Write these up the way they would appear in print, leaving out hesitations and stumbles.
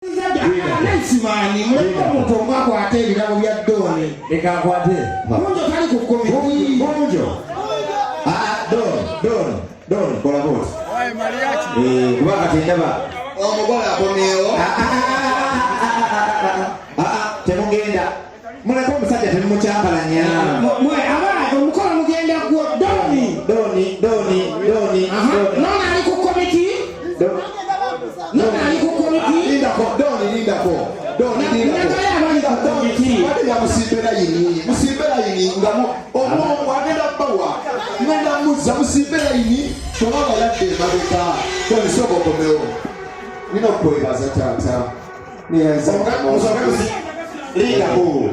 Nsimaani muleke omuntu omu akwate ebirabo bya Dooni. Leka akwate. Bunjo tali ku komiti. Bunjo. Ah, Don, Don, Don, kola bwoti. Eh, kuba kati ndaba. Omugole akomyewo. Ah, ah, ah, ah, ah, temugenda. Muleke omusajja temumukyambalanya. Mwe aba omukolo mugenda gwo Dooni. Doni, Doni, Doni. Nono ali ku komiti. Nono ali ku komiti. Lindako, Doni, lindako. Doni, lindako. Nagala abali ku komiti. Ate nga musimbe layini, musimbe layini nga omwongo agenda bawa. Ngenda muzza musimbe layini kubanga yadde emabega. Doni sooka okomewo. Nina okukwebaza taata. Neyanza. Lindako.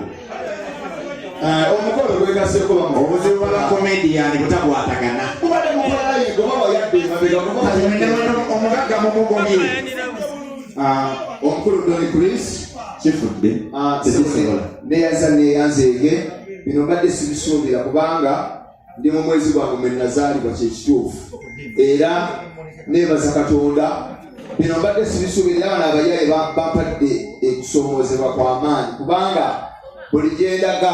Omukolo gwegaseeko bamu. Obuzibu bwa comedian butakwatagana. Mubadde mukola layini goba wayadde emabega. Omugagga mumugobye. Omukulu Doni Chris Kifudde. Tetusobola. Neyanza neyanzeege bino mbadde sibisuubira kubanga ndi mu mwezi gwange mwe nazaalibwa kyekituufu era neebaza Katonda bino mbadde sibisuubira era bano abayaye bampadde ekusoomoozebwa kw'amaanyi kubanga buli gye ndaga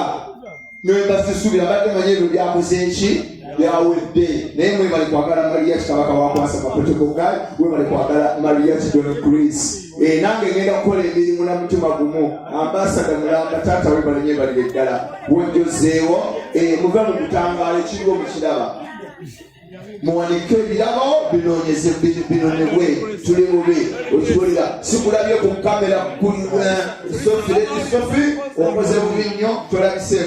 nemba sisuubira mbadde manyi ebyo byakoze ki byawedde naye mwebale kwagala Mariachi Kabaka wakwasa maprotocol guy webale kwagala Mariachi Don Chris. Nange ngenda kukola emirimu na mutima gumu ambasada mulamba taata webale nyebalire ddala wenjozeewo muve mu kutangaala ekiriwo mukiraba muwanike ebirabo binoonyeze binonebwe tuli bubi okiwulira sikulabye ku kamera Sophie Lady Sophie okoze bubi nnyo tolabiseeko.